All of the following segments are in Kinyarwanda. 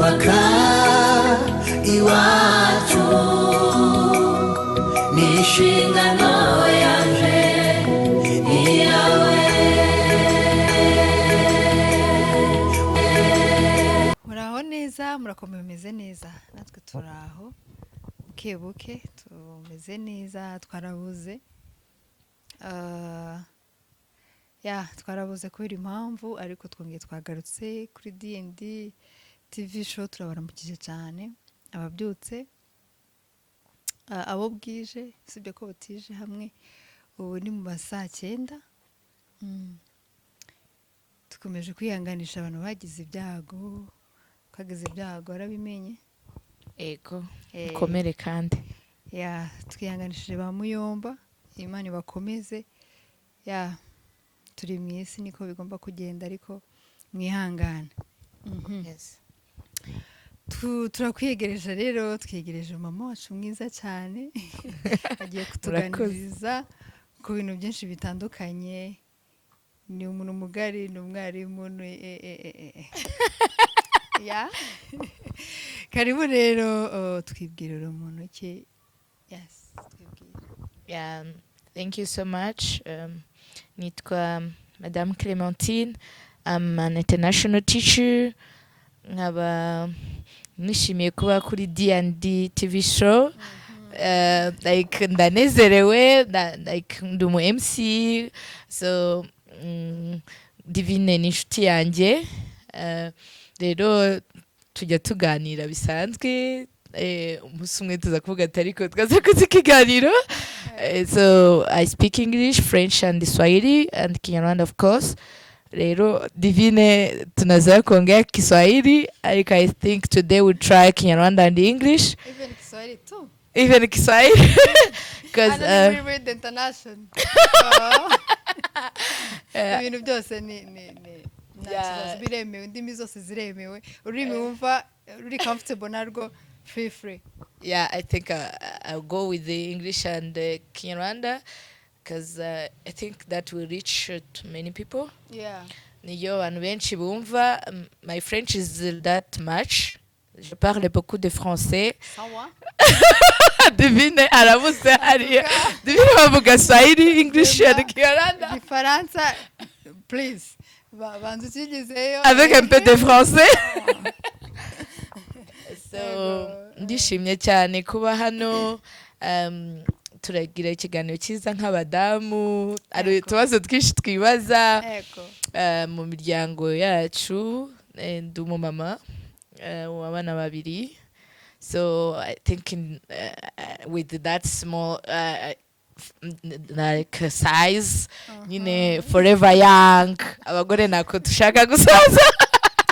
Kubaka iwacu ni inshingano yanje iyawe. Muraho neza, murakomeye, mumeze neza? Natwe turaho buke buke, tumeze neza. Twarabuze. Ya, twarabuze kubera impamvu, ariko twongeye twagarutse kuri D&D TV Show. Turabaramukije cyane ababyutse, abo bwije, usibye ko butije hamwe, ubu ni mu ma saa 9. Dukomeje kwihanganisha abantu bagize ibyago, twagize ibyago, warabimenye. Ego. Mukomere kandi. Ya, twihanganishije ba muyomba, Imana ibakomeze. Ya, turi mu isi, niko bigomba kugenda, ariko mwihangane. Turakwiyegereje rero, twegereje mama wacu mwiza cyane, agiye kutuganiriza ku bintu byinshi bitandukanye. Ni umuntu mugari, ni umwarimu, ni ya, karibu rero. Twibwirira umuntu ki? Yes, twibwire. Yeah, thank you so much. Nitwa Madame Clémentine. I'm an international teacher. Nkaba nishimiye kuba kuri D&D TV Show. Like ndanezerewe, like ndi umu MC. So Divine ni inshuti yanjye. Rero tujya tuganira bisanzwe. Umunsi umwe tuza kuvuga ati ariko twaza kuzi ikiganiro. So I speak English, French and Swahili and Kinyarwanda, of course. Rero Divine tunazoea kuongea Kiswahili, ariko I think today we try Kinyarwanda and English. Even Kiswahili too. Even Kiswahili, because Hano ni muri Red International. Ibintu byose ni nta kibazo, biremewe, indimi zose ziremewe, ururimi wumva ruri comfortable narwo, free free. Yeah, I think I'll go with the English and Kinyarwanda because I think that will reach to many people. Niyo abantu benshi bumva. My French is that much, je parle beaucoup de français. Sawa. Divine arabuze hariya. Divine bavuga Swahili, English and Kinyarwanda. Igifaransa, please. Banza ukigezeyo. Avec un peu de français. So Yego. ndishimye cyane kuba hano. Turagira ikiganiro cyiza nk'abadamu, hari utubazo twinshi twibaza mu miryango yacu. Ndi umumama w'abana babiri, so I think with that small like size nyine, forever young. Abagore ntabwo dushaka gusaza.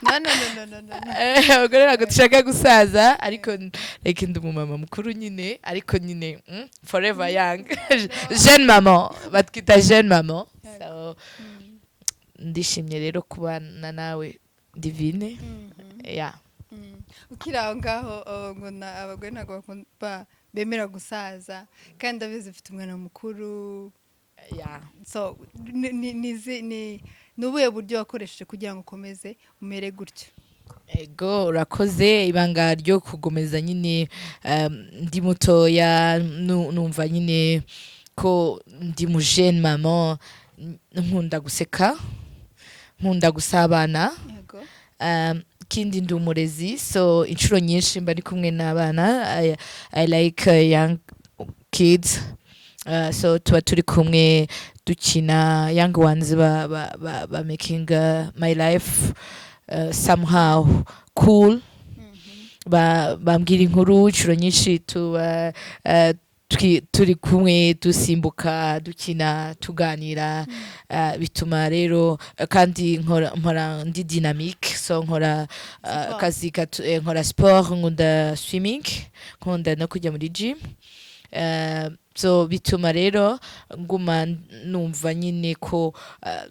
No, no, no, no, no, no, no. Abagore ntabwo dushaka gusaza, ariko like ndi umumama mukuru nyine, ariko nyine forever young, jeune maman, batwita jeune maman. So ndishimye rero kubana nawe, Divine. Yeah. Ukiri aho ngaho, ngo abagore ntabwo bemera gusaza, kandi ndabizi ufite umwana mukuru. So ni ubuhe buryo wakoresheje kugira ngo ukomeze umere gutyo? Ego, urakoze. Ibanga ryo kugomeza nyine ndi mutoya, numva nyine ko ndi mu jeune maman, nkunda guseka, nkunda gusabana. Ikindi ndi umurezi, so inshuro nyinshi mba ndi kumwe n'abana. I like young kids. So tuba turi kumwe dukina, young ones ba making my life somehow cool. Bambwira inkuru inshuro nyinshi, tuba turi kumwe, dusimbuka, dukina, tuganira. Bituma rero kandi nkora ndi dynamique, so nkora Sport. akazi nkora sport, nkunda swimming, nkunda no kujya muri gym. So bituma rero nguma numva nyine ko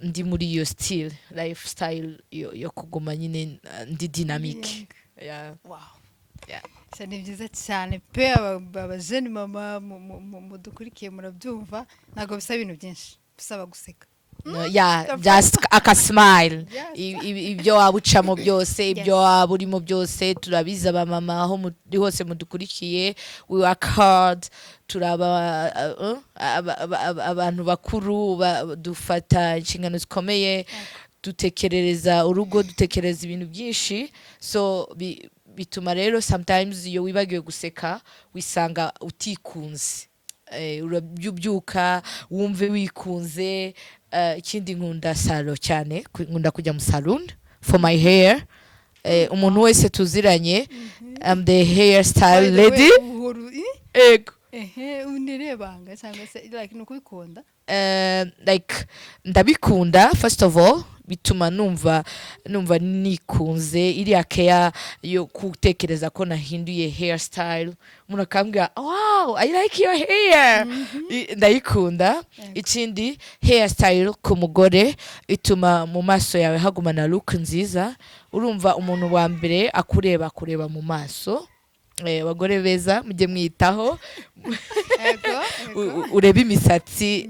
ndi muri iyo style, lifestyle yo kuguma nyine ndi dynamique, yeah. Wow. Yeah. Sha, ni byiza cyane pe. Aba jeunes mama mudukurikiye murabyumva, ntabwo bisaba ibintu byinshi, bisaba guseka. No, yeah, just aka smile. Yes. Ibyo waba ucamo byose, ibyo Yes. waba urimo byose, turabizi, abamama aho muri hose mudukurikiye, we work hard, turaba abantu bakuru, dufata inshingano zikomeye, dutekerereza urugo, dutekereza ibintu byinshi. So bituma rero sometimes iyo wibagiwe guseka wisanga utikunze. Urabyuka wumve wikunze. Ikindi nkunda salon cyane, nkunda kujya mu salon for my hair. Umuntu wese tuziranye, I'm the hair style By the way, lady. Ego. Ehe, unirebanga cyangwa se like ni ukubikunda? Like ndabikunda. First of all, bituma numva nikunze. Iriya care yo gutekereza ko nahinduye hairstyle, umuntu akambwira: "Wow, I like your hair." Ndayikunda. Ikindi, hairstyle ku mugore ituma mu maso yawe hagumana look nziza. Urumva umuntu wa mbere akureba mu maso. Abagore beza, mujye mwitaho. Urebe imisatsi,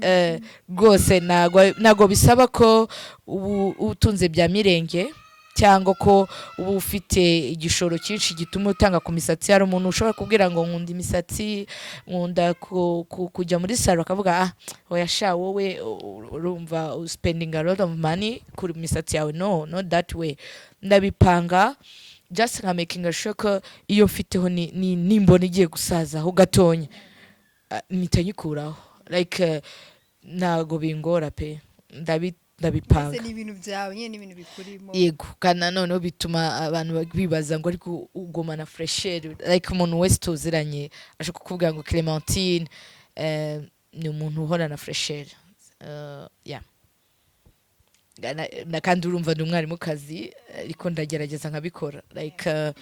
rwose ntago bisaba ko ubu utunze bya mirenge cyangwa ko uba ufite igishoro cyinshi gituma utanga ku misatsi. Hari umuntu ushobora kubwira ngo nkunda imisatsi, nkunda kujya muri salon, akavuga: "Ah, oya sha, wowe urumva spending a lot of money kuri misatsi yawe." No, not that way. Ndabipanga, just nka making sure ko iyo mfiteho nimbona igiye gusazaho gatonya, mpita nyikuraho. Like ntago bingora pe, ndabipanga. Mbese ni ibintu byawe nyine, ni ibintu bikurimo. Yego, kandi noneho bituma abantu bibaza ngo ariko ugumana fraîcheur. Like umuntu wese tuziranye ashobora kukubwira ngo Clementine ni umuntu uhorana fraîcheur. Yeah. Na kandi urumva ndi umwarimukazi, ariko ndagerageza nkabikora. Like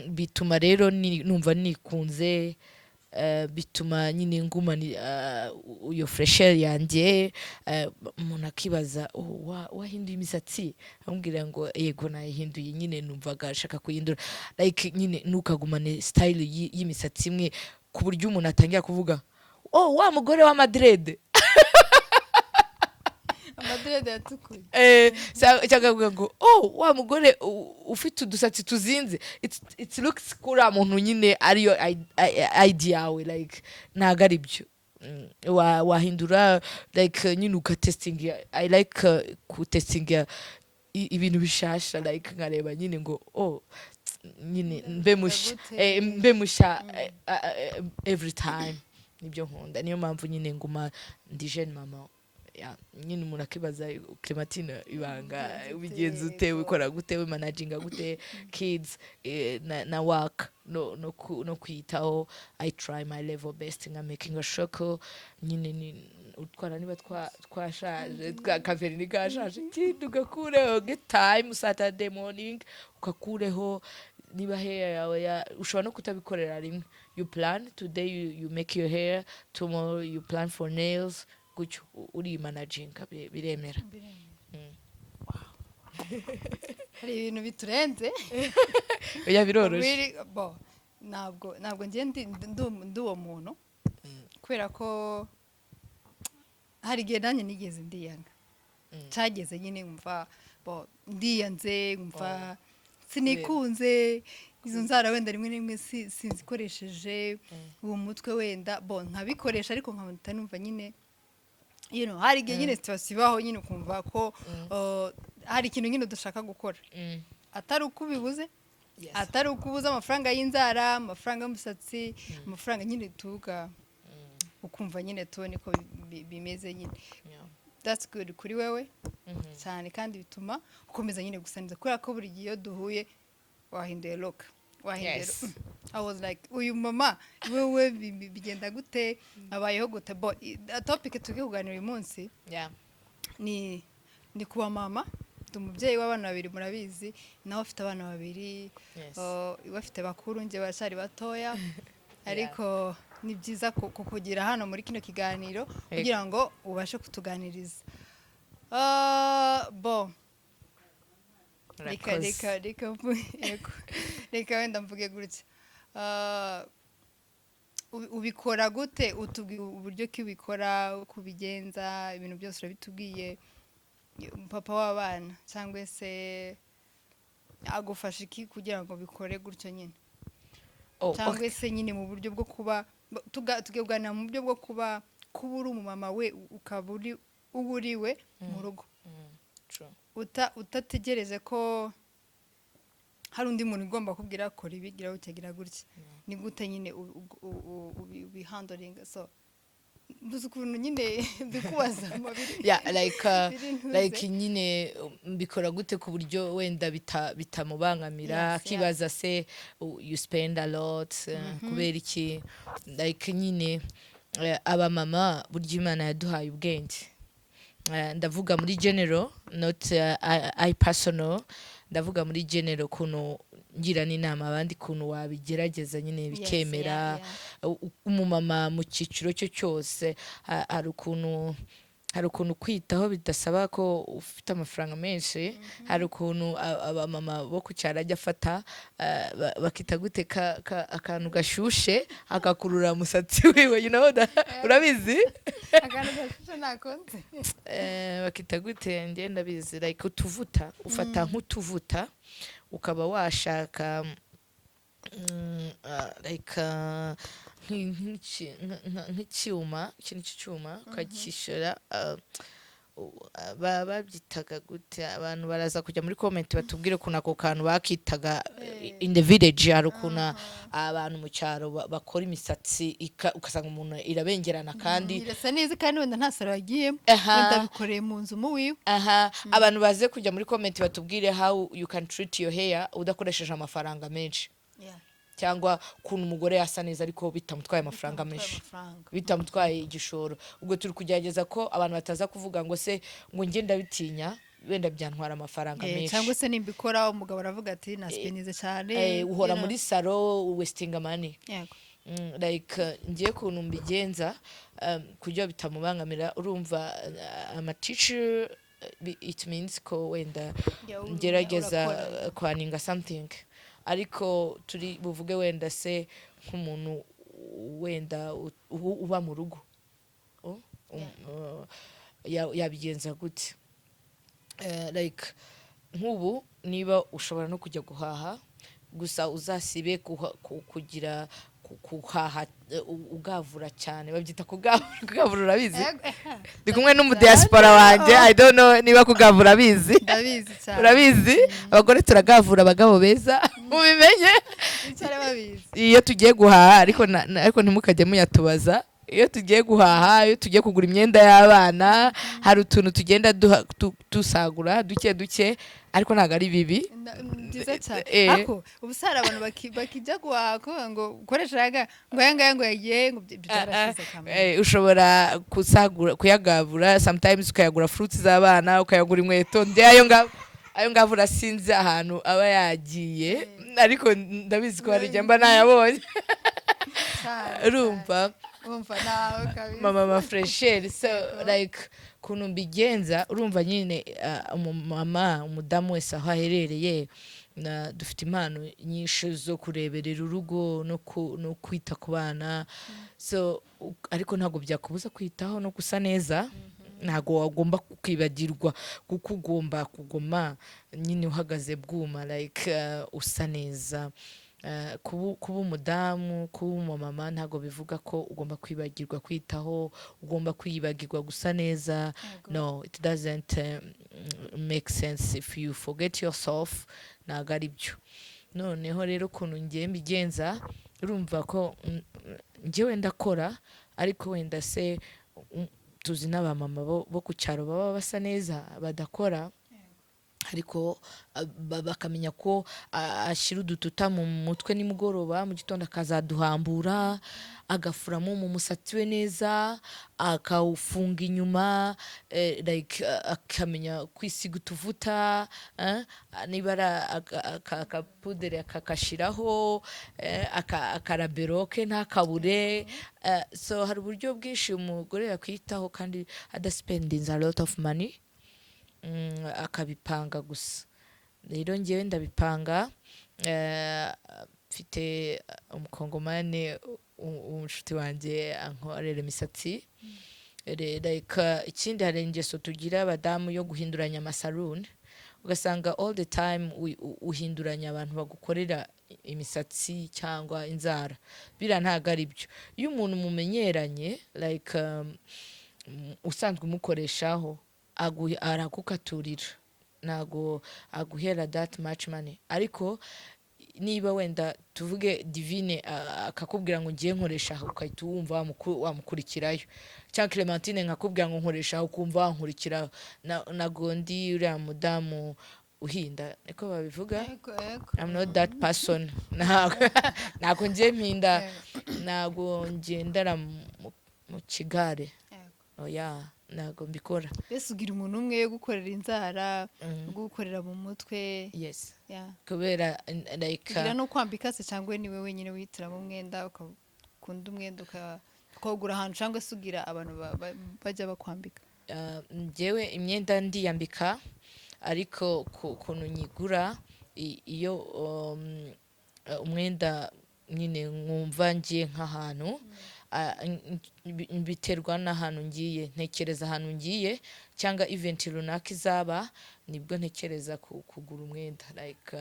bituma rero numva nikunze, bituma nyine ngumana iyo fraîcheur yanjye. Umuntu akibaza: "Oh, wahinduye imisatsi?" Amubwira ngo yego, nayihinduye nyine, numvaga ashaka kuyihindura. Like nyine ntukagumane style y'imisatsi imwe ku buryo umuntu atangira kuvuga: "Oh, wa mugore w'amadreads." Amadreads yatukuye. Cyangwa akavuga ngo: "Oh, wa mugore ufite udusatsi tuzinze." It looks kuri muntu nyine ariyo idea yawe. Like ntago ari byo. Wahindura, like nyine ugatestinga. I like kutestinga ibintu bishasha, like nkareba nyine ngo oh, nyine mbe musha. Gute? Mbe musha every time. Nibyo nkunda, niyo mpamvu nyine nguma ndi jeune mama. Ya, nyine umuntu akibaza: "Clementine, ibanga ubigenza ute? Wikora gute? Wimanaginga gute kids na work no kwiyitaho?" I try my level best nka making sure ko nyine ni utwara niba twashaje, kaveri kashaje, ikindi ugakureho, get time Saturday morning ugakureho. Niba hair yawe ushobora no kutabikorera rimwe. You plan today, you make your hair, tomorrow you plan for nails, gutyo urimanaginga, biremera. Hari ibintu biturenze. Oya, biroroshye. Bo, ntabwo ngiye ndi uwo muntu, kubera ko hari igihe nanjye nigeze ndiyanga, cyageze nyine nkumva bo ndiyanze, nkumva sinikunze, izo nzara wenda rimwe na rimwe sinzikoresheje, uwo mutwe wenda bo nkabikoresha, ariko nkahita numva nyine hari igihe nyine situation ibaho nyine ukumva ko hari ikintu nyine udashaka gukora, atari uko ubibuze, atari uko ubuze amafaranga y'inzara, amafaranga y'umusatsi, amafaranga nyine tuga ukumva nyine tubone ko bimeze nyine. That's good kuri wewe cyane, kandi bituma ukomeza nyine gusa neza, kubera ko buri gihe iyo duhuye wahinduye look, wahinduye look. I was like, uyu mama wewe bigenda gute, abayeho gute? Bo topic tugiye kuganira uyu munsi ni kuba mama. Ndi umubyeyi w'abana babiri, murabizi, nawe afite abana babiri. Yes. Iwe afite bakuru, njye baracyari batoya, ariko ni byiza kukugira hano muri kino kiganiro kugira ngo ubashe kutuganiriza. Bo reka Murakoze. reka yego, reka wenda mvuge gutya. Ubikora gute? Utubwiye uburyo ki ubikora, uko ubigenza, ibintu byose urabitubwiye. Papa w'abana cyangwa se agufasha iki kugira ngo bikore gutyo nyine? Oh, Cyangwa okay. se nyine mu buryo bwo kuba tugiye kuganira mu buryo bwo kuba uri umumama we, ukaba uri uba uri we mu rugo, True. utategereje ko hari undi muntu ugomba kubwira kora ibi, gira gutya, gira gutya. Ni gute nyine ubihandlinga? So mbuze ukuntu nyine mbikubaza mu biri Yeah, like biri ntuze. like nyine mbikora gute ku buryo wenda bitamubangamira, akibaza se you spend a lot, kubera iki? Like nyine abamama burya Imana yaduhaye ubwenge. Ndavuga muri general, not I personal, ndavuga muri general ukuntu ngira n'inama abandi ukuntu wabigerageza nyine bikemera. Umumama mu cyiciro cye cyose, hari ukuntu kwitaho bidasaba ko ufite amafaranga menshi. Hari ukuntu abamama bo ku cyaro ajya afata bakita gute akantu gashushe agakurura umusatsi wiwe, you know that? Urabizi? Akantu gashushe nakunze. Bakita gute? Njye ndabizi, like utuvuta, ufata nk'utuvuta ukaba washaka like nk'icyuma, ikintu cy'icyuma ukagishyira, babyitaga gute? Abantu baraza kujya muri comment batubwire ukuntu ako kantu bakitaga in the village. Hari ukuntu abantu mu cyaro bakora imisatsi ugasanga umuntu irabengerana kandi irasa neza, kandi wenda nta salon yagiyemo, wenda bikoreye mu nzu mu wiwe. Aha, abantu baze kujya muri comment batubwire how you can treat your hair udakoresheje amafaranga menshi, cyangwa ukuntu umugore yasa neza ariko bitamutwaye amafaranga menshi, amafaranga. Bitamutwaye igishoro. Ubwo turi kugerageza ko abantu bataza kuvuga ngo se ngo njye ndabitinya, wenda byantwara amafaranga menshi. Cyangwa se nimbikora umugabo aravuga ati naspendinze cyane. Uhora you know. muri salon, wasting money. Like ngiye ukuntu mbigenza kugira bitamubangamira, urumva, ama teacher, it means ko wenda Yeah, ngerageza urakora. Kwaninga something, ariko turi buvuge wenda se nk'umuntu wenda uba mu rugo, oh, yabigenza gute? Like nk'ubu niba ushobora no kujya guhaha gusa, uzasibe kugira kuhaha ugavura cyane. Babyita kugavura, kugavura urabizi? Ndi kumwe n'umudiaspora wanjye, I don't know niba kugavura abizi. Ndabizi cyane. Urabizi? Abagore turagavura, abagabo beza mubimenye. Icyari babizi. Iyo tugiye guhaha, ariko ariko ntimukajye muyatubaza, iyo tugiye guhaha, iyo tugiye kugura imyenda y'abana, hari utuntu tugenda dusagura duke duke, ariko ntabwo ari bibi. Byiza cyane. Eh. Ariko ubu se hari abantu bakijya guhaha kuvuga ngo ukoresha aya ngo aya ngaya ngo yagiye, ngo ibyo byarashize kamere. Ushobora kusagura, kuyagabura, sometimes ukayagura fruits z'abana, ukayagura inkweto. Njye ayo ngavura sinzi ahantu aba yagiye, ariko ndabizi ko hari igihe mba nayabonye. Cyane, Urumva? cyane. Urumva nawe kabisa. Mama ma fresheri. So like ukuntu mbigenza, urumva nyine, umumama, umudamu wese aho aherereye, dufite impano nyinshi zo kureberera urugo no kwita ku bana. So ariko ntabwo byakubuza kwitaho no gusa neza. Ntabwo wagomba kwibagirwa, kuko ugomba kuguma nyine uhagaze bwuma, like usa neza. Kuba umudamu, kuba umumama, ntabwo bivuga ko ugomba kwibagirwa kwitaho, ugomba kwibagirwa gusa neza. No, it doesn't make sense if you forget yourself. Ntabwo ari byo. Noneho rero ukuntu ngiye mbigenza, urumva ko njyewe ndakora, ariko wenda se tuzi n'abamama bo ku cyaro baba basa neza badakora, ariko bakamenya ko ashyira udututa mu mutwe nimugoroba, mu gitondo akazaduhambura, agafuramo mu musatsi we neza, akawufunga inyuma, like akamenya kwisiga utuvuta, niba ari akapudere akakashyiraho, akarabero ke ntakabure. So hari uburyo bwinshi umugore yakwitaho kandi adaspendinze a lot of money, akabipanga gusa. Rero ngewe ndabipanga, mfite umukongomani. Umushuti wanjye ankorera imisatsi. Like ikindi, hari ingeso tugira abadamu yo guhinduranya amasaluni, ugasanga all the time uhinduranya abantu bagukorera imisatsi cyangwa inzara. Biriya ntabwo ari byo. Iyo umuntu mumenyeranye, like usanzwe umukoreshaho, aragukaturira, ntago aguhera that much money. Ariko niba wenda tuvuge Divine akakubwira ngo ngiye nkoresha aha, ugahita wumva wamukurikirayo, cyangwa Clementine nkakubwira ngo nkoresha aha, ukumva wankurikiraho. Na gondi uriya mudamu uhinda, niko babivuga? Yego. I'm not that person. Ntabwo ngiye mpinda, ntabwo ngendera mu kigare. Oya, ntabwo mbikora. Mbese ugira umuntu umwe yo gukorera inzara, gukorera mu mutwe? Yes. Yeah. Kubera like Ugira no kwambika se, cyangwa niwe wenyine wihitiramo umwenda, ukakunda umwenda ukawugura ahantu, cyangwa se ugira abantu bajya bakwambika? Njyewe imyenda ndiyambika, ariko ukuntu nyigura, iyo umwenda nyine nkumva ngiye nk'ahantu, biterwa n'ahantu ngiye. Ntekereza ahantu ngiye cyangwa event runaka izaba, nibwo ntekereza kugura umwenda. Like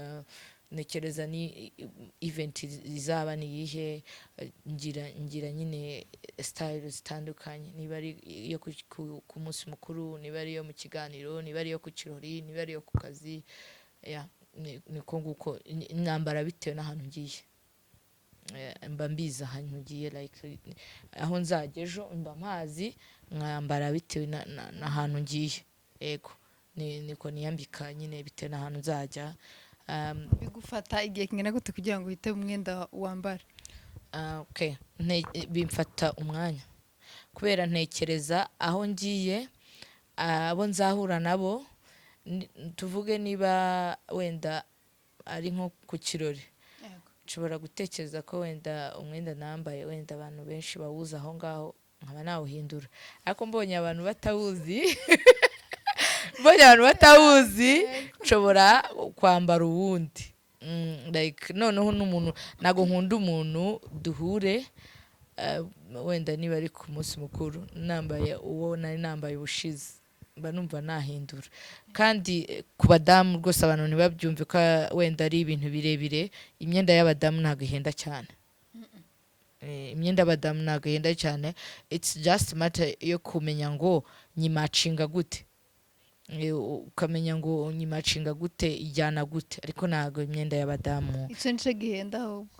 ntekereza ni event izaba ni iyihe, ngira nyine style zitandukanye, niba ari iyo ku munsi mukuru, niba ari iyo mu kiganiro, niba ari iyo ku kirori, niba ari iyo ku kazi. Yeah, niko nguko nambara bitewe n'ahantu ngiye. Mba mbizi ahantu ngiye, like aho nzajya ejo mba mpazi, nkambara bitewe n'ahantu ngiye. Yego, niko niyambika nyine, bitewe n'ahantu nzajya. Bigufata igihe kingana gute kugira ngo uhite umwenda wambara? Ah, okay. Bimfata umwanya kubera ntekereza aho ngiye, abo nzahura nabo. Tuvuge niba wenda ari nko ku kirori, nshobora gutekereza ko wenda umwenda nambaye wenda abantu benshi bawuzi aho ngaho, nkaba nawuhindura. Ariko mbonye abantu batawuzi, nshobora kwambara uwundi. Like noneho n'umuntu, ntabwo nkunda umuntu duhure, wenda niba ari ku munsi mukuru, nambaye uwo nari nambaye ubushize, mba numva nahindura. Kandi ku badamu rwose, abantu ntibabyumve ko wenda ari ibintu birebire. Imyenda y'abadamu ntabwo ihenda cyane. Imyenda y'abadamu ntabwo ihenda cyane. It's just matter yo kumenya ngo nyimatchinga gute. Ukamenya ngo nyimatchinga gute, ijyana gute. Ariko ntabwo imyenda y'abadamu Icyo nicyo gihenda ahubwo.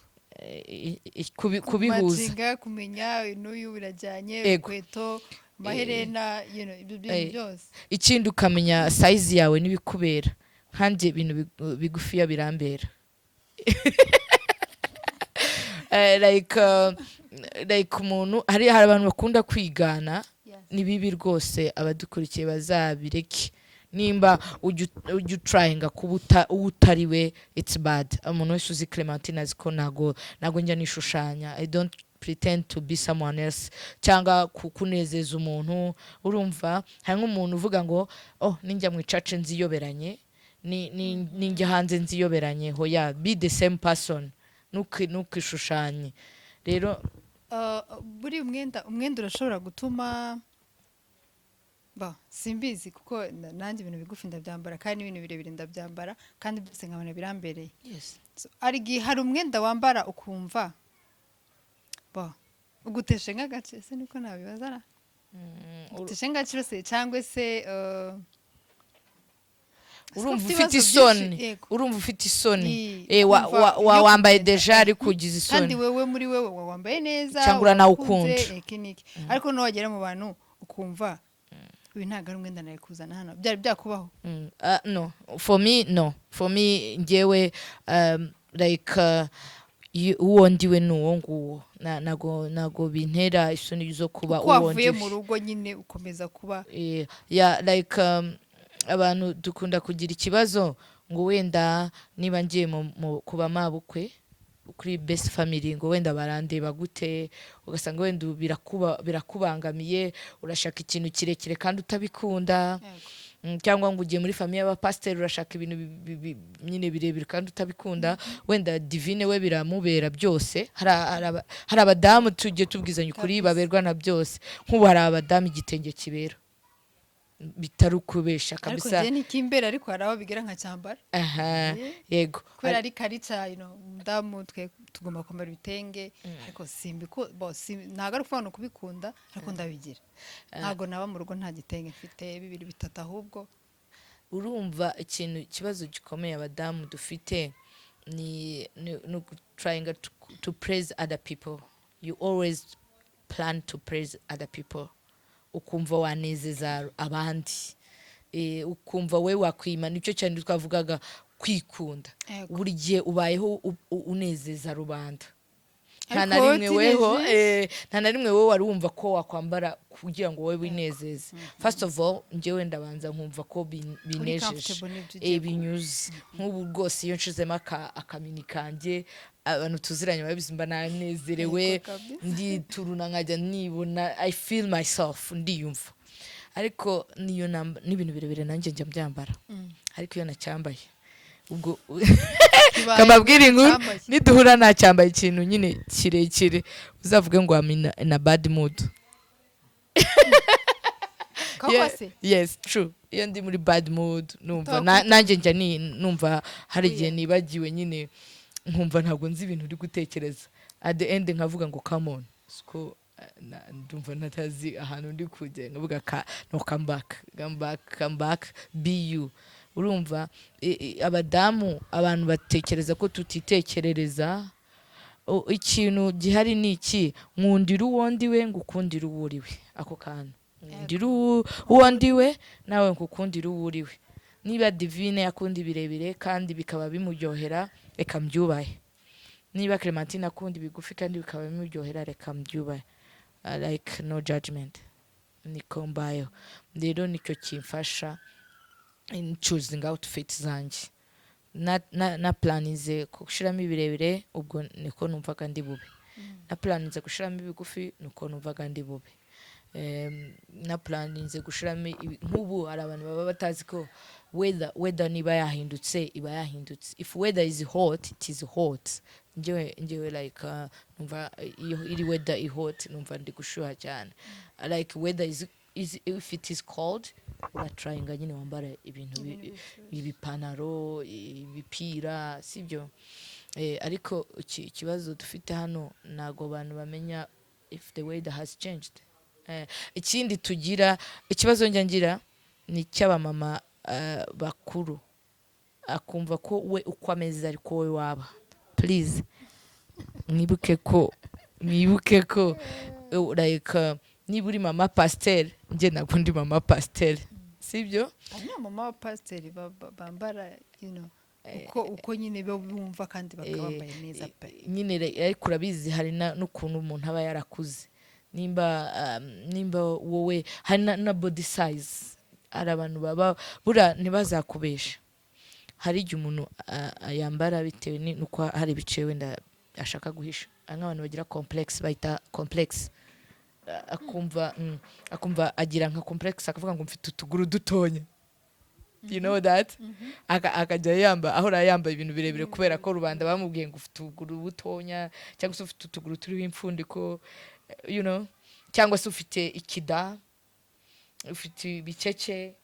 Kubihuza. Kumatchinga, kumenya n'uyu birajyanye, inkweto, amaherena, ibyo bintu byose. Ikindi, ukamenya size yawe n'ibikubera. Nkanjye ibintu bigufiya birambera. Like umuntu, hari abantu bakunda kwigana. Ni bibi rwose, abadukurikiye bazabireke. Nimba ujya utryinga kuba uwo utari we, it's bad. Umuntu wese uzi Clementine azi ko ntago njya nishushanya. I don't pretend to be someone else cyangwa kunezeza umuntu. Urumva, hari nk'umuntu uvuga ngo: "Oh, ninjya mu icace nziyoberanye, ninjya hanze nziyoberanye." Hoya, be the same person, ntukishushanye rero. Buri umwenda urashobora gutuma ba, simbizi, kuko nanjye ibintu bigufi ndabyambara kandi n'ibintu birebire ndabyambara, kandi byose nkabona birambereye. So, hari igihe hari umwenda wambara ukumva ba uguteshe nk'agaciro se, niko nabibaza ra? Uguteshe nk'agaciro se, cyangwa se Urumva ufite ufite ibibazo isoni. byinshi, yego. Urumva ufite isoni. Ukumva iyo Wambaye kugenda, déjà, ariko ugize kandi isoni. Wewe muri wewe wambaye neza, Cyangwa uranawukunda. urakunze, iki n'iki, ariko nuwagera mu bantu ukumva uyu ntabwo ari umwenda nari kuzana hano. Byari byakubaho? No, for me, no. For me, njyewe like uwo ndiwe ni uwo nguwo. Nago bintera isoni zo kuba Uko uwo wavuye ndiwe. mu rugo nyine ukomeza kuba. Yeah, like abantu dukunda kugira ikibazo ngo wenda niba ngiye kuba mabukwe kuri best family, ngo wenda barandeba gute? Ugasanga wenda ubu birakubangamiye, urashaka ikintu kirekire kandi utabikunda. Cyangwa ngo ugiye muri famille y'abapasiteri, urashaka ibintu nyine birebire kandi utabikunda. Wenda Divine we biramubera byose. Hari abadamu, tujye tubwizanya ukuri, baberwa na byose. Nk'ubu hari abadamu igitenge kibera, bitari ukubesha. Ariko Kabisa. njye nikimbera, ariko hari aho bigera nkacyambara. Aha, yego. Kubera ari culture, umudamu twe tugomba kwambara ibitenge, ariko simbiku bo ntabwo ari ukuvuga ngo kubikunda, ariko ndabigira. Ntabwo naba mu rugo nta gitenge mfite, bibiri, bitatu ahubwo. Urumva ikintu, ikibazo gikomeye abadamu dufite ni trying to praise other people. You always plan to praise other people, ukumva wanezeza abandi, ukumva we wakwima. Nicyo cyane twavugaga, kwikunda. Buri gihe ubayeho unezeza rubanda, nta na Ariko rimwe weho utinejeje. Nta na rimwe wowe wari wumva ko wakwambara kugira ngo wowe winezeze. First of all, njyewe ndabanza nkumva ko binejeje. Comfortable n'ibyo ugiye. Binyuze. Nk'ubu rwose iyo nshizemo akamini kanjye, abantu tuziranye babizi, mba nanezerewe. Yego, kabisa. Ndituruna nkajya nibona, I feel myself, ndiyumva. Ariko niyo n'ibintu birebire nanjye njya mbyambara, ariko iyo nacyambaye ubwo Kibaye kamabwira inkuru. cyambaye. Niduhura nacyambaye ikintu nyine kirekire, uzavuge ngo I'm in a bad mood. Koko se? Yes, true. Iyo ndi muri bad mood numva Utakwita- nanjye njya numva hari igihe nibagiwe nyine, nkumva ntabwo nzi ibintu uri gutekereza. At the end nkavuga ngo "Come on." Siko ndumva natazi ahantu ndi kujya, nkavuga ka no, come back, come back, come back, be you. Urumva abadamu, abantu batekereza ko tutitekerereza. Ikintu gihari ni iki: nkundira uwo ndiwe, ngukundira uwo uriwe. Ako kantu, nkundira uwo ndiwe, nawe ngukundira uwo uriwe. Niba Divine akunda ibirebire kandi bikaba bimuryohera, reka mbyubahe. Niba Clementine akunda ibigufi kandi bikaba bimuryohera, reka mbyubahe. Like no judgment, niko mbayeho. Rero nicyo kimfasha in choosing outfit zanjye. Na planize gushiramo ibirebire, ubwo niko numvaga ndi bube. Na planize gushiramo ibigufi, niko numvaga ndi bube. Na planize gushiramo nk'ubu hari abantu baba batazi ko weather niba yahindutse iba yahindutse. If weather is hot, it is hot. Njyewe like numva iyo iri weather i hot, numva ndi gushuha cyane. Like weather is if it is cold, uratryinga nyine wambara ibintu ibipantaro, ibipira, sibyo? Ariko ikibazo dufite hano, ntabwo abantu bamenya if the weather has changed. Ikindi tugira ikibazo njya ngira ni icy'abamama bakuru, akumva ko we uko ameze ariko wowe waba. Please, mwibuke ko like niba uri mama pasiteri, njye ntabwo ndi mama pasiteri, sibyo? Hari n'abamama b'abapasiteri bambara uko nyine bo bumva, kandi bakaba bambaye neza pe. Nyine ariko urabizi, hari n'ukuntu umuntu aba yarakuze. Nimba wowe hari na body size, hari abantu baba buriya ntibazakubesha. Hari igihe umuntu yambara bitewe n'uko hari ibice wenda ashaka guhisha. Hari nk'abantu bagira complex, bayita complex. Akumva agira nka complex, akavuga ngo "Mfite utuguru dutonya," you know that? Akajya yamba, ahora yambaye ibintu birebire kubera ko rubanda bamubwiye ngo "Ufite utuguru butonya," cyangwa se "Ufite utuguru turiho impfundiko," cyangwa se "Ufite ikida, ufite ibikeke,"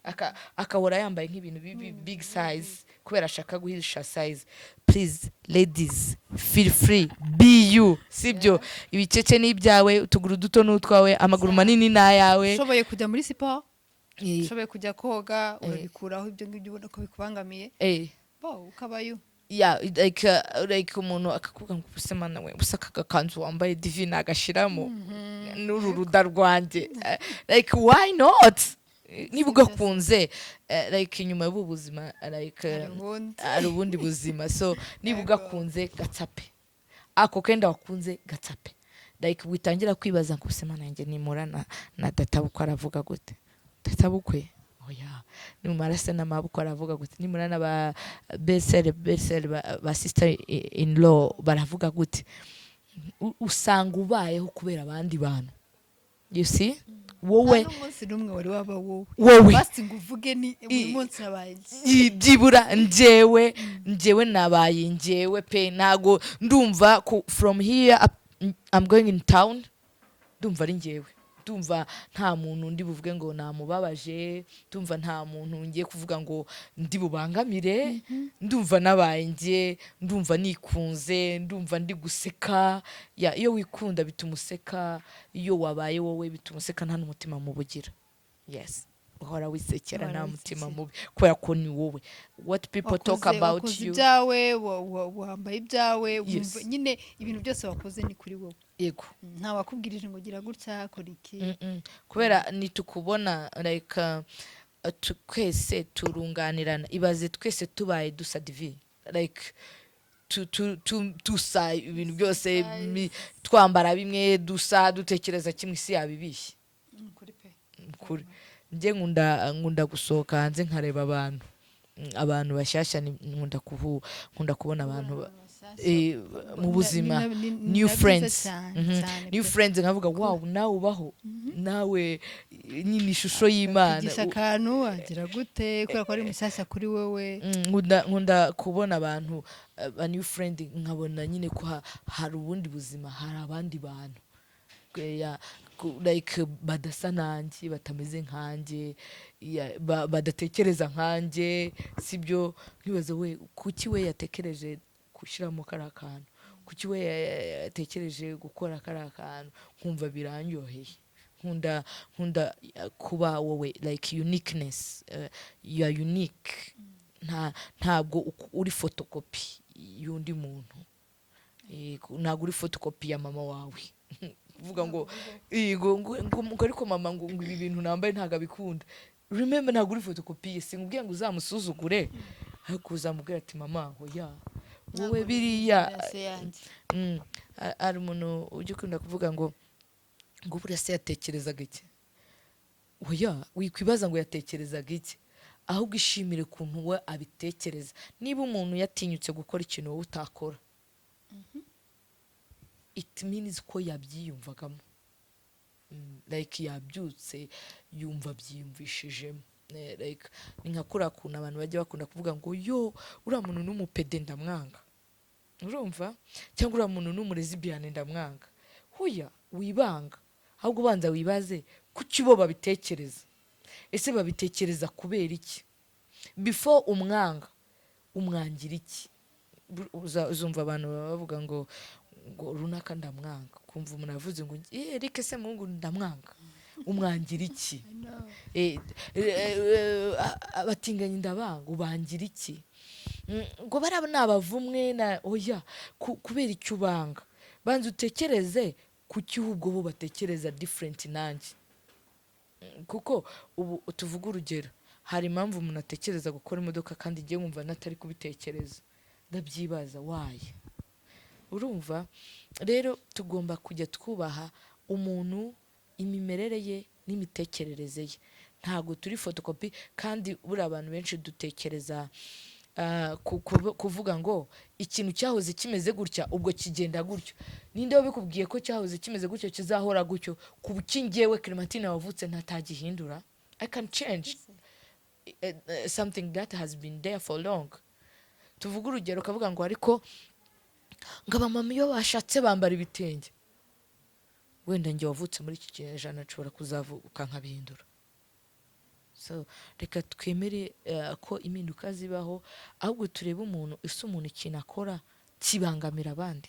akahora yambaye nk'ibintu big size kubera ashaka guhisha size. Please ladies, feel free, be you, sibyo? Ibikeke ni ibyawe, utuguru duto ni utwawe, amaguru manini ni ayawe. Ushoboye kujya muri siporo, ushoboye kujya koga, urabikuraho ibyo ngibyo ubona ko bikubangamiye, bo ukabayo. Yeah, like umuntu akakubwira ngo "Ubuse mana we, ubuse aka gakanzu wambaye, Divine, agashiramo n'uru ruda rwanjye?" Like why not? Niba ugakunze, like inyuma y'ubu buzima, like hari ubundi. Hari ubundi buzima. So niba ugakunze, gatsape. Ako kenda wakunze, gatsape. Like witangira kwibaza ngo "Ubuse mana yanjye, nimura na databukwe aravuga gute? Databukwe oya, nimumara se n'amabukwe aravuga gute? Nimura na ba belle-sœur ba sister in law baravuga gute?" Usanga ubayeho kubera abandi bantu, you see? Wowe. Nta n'umunsi n'umwe wari waba wowe. Wowe. Basi ngo uvuge ni buri munsi nabaye iki. Byibura njyewe nabaye njyewe pe. Ntago ndumva from here up, I'm going in town, ndumva ari njyewe, ndumva nta muntu ndi buvuge ngo namubabaje, ndumva nta muntu ngiye kuvuga ngo ndi bubangamire. Ndumva nabaye njye, ndumva nikunze, ndumva ndi guseka. Ya, iyo wikunda bituma useka, iyo wabaye wowe bituma useka, nta n'umutima mubi ugira. Yes, uhora wisekera. Uhora Nta mutima wisekera. mubi kubera ko ni wowe. What people talk about Wakoze you. ibyawe, wambaye ibyawe, wumva nyine ibintu byose wakoze ni kuri wowe. Yego. Nta wakubwirije ngo gira gutya, kora iki. Kubera nitukubona like twese turunganirana. Ibaze twese tubaye dusa, divi, like dusa ibintu byose, twambara bimwe, dusa, dutekereza kimwe, isi yaba ibishye. Kuri pe. Kuri njye nkunda gusohoka hanze nkareba abantu. Abantu bashyashya, nkunda kubona abantu mu buzima, new friends. New friends, nkavuga: "Wow, nawe ubaho, nawe nyine ishusho y'Imana." Kwigisha akantu wagira gute kubera ko ari mushyashya kuri wowe. Nkunda kubona abantu ba new friend, nkabona nyine ko hari ubundi buzima, hari abandi bantu like badasa nanjye, batameze nkanjye, ya, badatekereza nkanjye, sibyo? Nkibaza we kuki we yatekereje gushyiramo kariya kantu, kuki we yatekereje gukora kariya kantu, nkumva birandyoheye. Nkunda kuba wowe, like uniqueness, you are unique. Ntabwo uri fotokopi y'undi muntu. Ntabwo uri fotokopi ya mama wawe, kuvuga ngo yego, ngo ariko mama ngo ibi bintu nambaye ntabwo abikunda. Remember, ntabwo uri fotokopi ye. Sinkubwiye ngo uzamusuzugure, ariko uzamubwira ati: "Mama, oya, wowe biriya." Se yanjye. Hari umuntu ujya ukunda kuvuga ngo buriya se yatekerezaga iki? Oya, wikwibaza ngo yatekerezaga iki, ahubwo ishimire ukuntu we abitekereza. Niba umuntu yatinyutse gukora ikintu wowe utakora, it means ko yabyiyumvagamo. Like yabyutse yumva abyiyumvishijemo. Like ni nka kuriya kuntu abantu bajya bakunda kuvuga ngo: "Yo, uriya muntu ni umupede, ndamwanga." Urumva? Cyangwa: "Uriya muntu ni umulesbian, ndamwanga." Huya, wibanga, ahubwo ubanza wibaze kuki bo babitekereza. Ese babitekereza kubera iki? Before umwanga, umwangira iki? Uzumva abantu baba bavuga ngo runaka ndamwanga, kumva umuntu avuze ngo: "Eh, Eric Semuhungu ndamwanga." Umwangira iki? Abatinganyi ndabanga. Ubangira iki? Ngo bariya ni abavumwe na oya. Kubera icyo ubanga, banza utekereze kuki ahubwo bo batekereza different nanjye. Kuko ubu tuvuge urugero, hari impamvu umuntu atekereza gukora imodoka kandi igiye nkumva natari kubitekereza, ndabyibaza waye. Urumva rero tugomba kujya twubaha umuntu, imimerere ye n'imitekerereze ye. Ntabwo turi fotokopi. Kandi buriya abantu benshi dutekereza kuvuga ngo ikintu cyahoze kimeze gutya, ubwo kigenda gutyo. Ninde wabikubwiye ko cyahoze kimeze gutyo kizahora gutyo? Kuki njyewe Clementine wavutse ntatagihindura? I can change something that has been there for long. Tuvuge urugero, ukavuga ngo ariko ngo abamama iyo bashatse bambara ibitenge. Wenda njye wavutse muri iki kinyejana nshobora kuzavuka nkabihindura. So reka twemere ko impinduka zibaho, ahubwo turebe umuntu. Ese umuntu ikintu akora kibangamira abandi?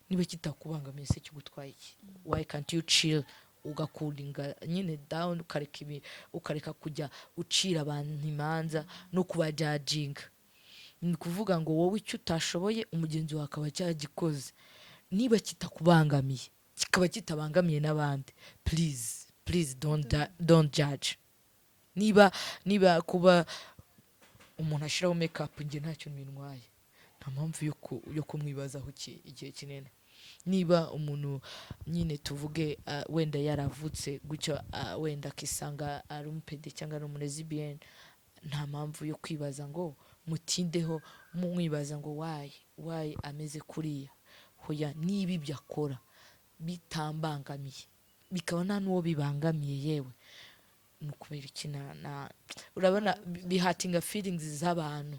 Niba kitakubangamiye se kigutwaye iki? Why can't you chill, ugacoolinga nyine down, ukareka ibi, ukareka kujya ucira abantu imanza no kubajudginga? Ni ukuvuga ngo wowe icyo utashoboye, umugenzi wawe akaba cyagikoze, niba kitakubangamiye, kikaba kitabangamiye n'abandi, please, please don't judge. Niba kuba umuntu ashyiraho makeup njye ntacyo bintwaye, nta mpamvu yo kumwibazaho igihe kinini. Niba umuntu nyine tuvuge wenda yaravutse gutyo, wenda akisanga ari umupede cyangwa ari umulesbian, nta mpamvu yo kwibaza ngo mutindeho mwibaza ngo why ameze kuriya. Hoya, niba ibyo akora bitambangamiye, Bikaba nta n'uwo bibangamiye. Yewe, ni ukubera iki na urabona bihurtinga feelings z'abantu?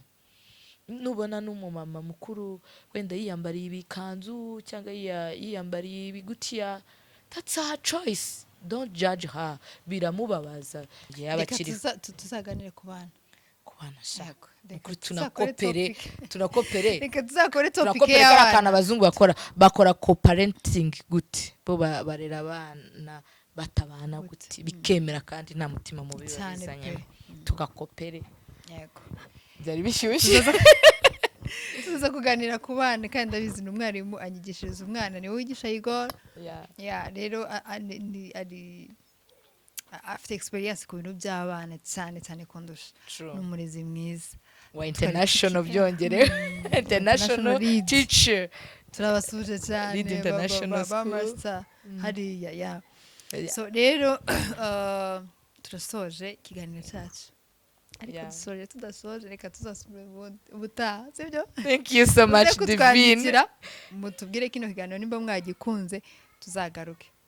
Nubona n'umumama mukuru wenda yiyambariye ibikanzu cyangwa yiyambariye ibigutiya, that's her choice, don't judge her. Biramubabaza yaba Reka akiri tuzaganire ku bana. Ku bana sha. Yego, reka Ukuri tuzakore tunakopere topic. Tunakopere. Reka tuzakore topic Tunakopere kariya kantu. y'abana. Abazungu bakora co-parenting gute? Bo barera abana batabana gute bikemera kandi nta mutima mubi Cyane babizanyemo? pe. Tugakopere. Yego. Byari bishyushye. Tuza kuganira ku bana, kandi ndabizi ni umwarimu anyigishiriza umwana, niwe wigisha Igor. Ya, rero ari afite experience ku bintu by'abana cyane cyane kundusha. True. Ni umurezi mwiza. Wa international, byongerewe international Lead. teacher. Turabasuje cyane. Lead International ba School. master hariya ya. So rero turasoje ikiganiro cyacu, ariko dusoje tudasoje, reka tuzasubire ubutaha, sibyo? Thank you so much, Muze Divine. kutwandikira mutubwire kino kiganiro nimba mwagikunze, tuzagaruke.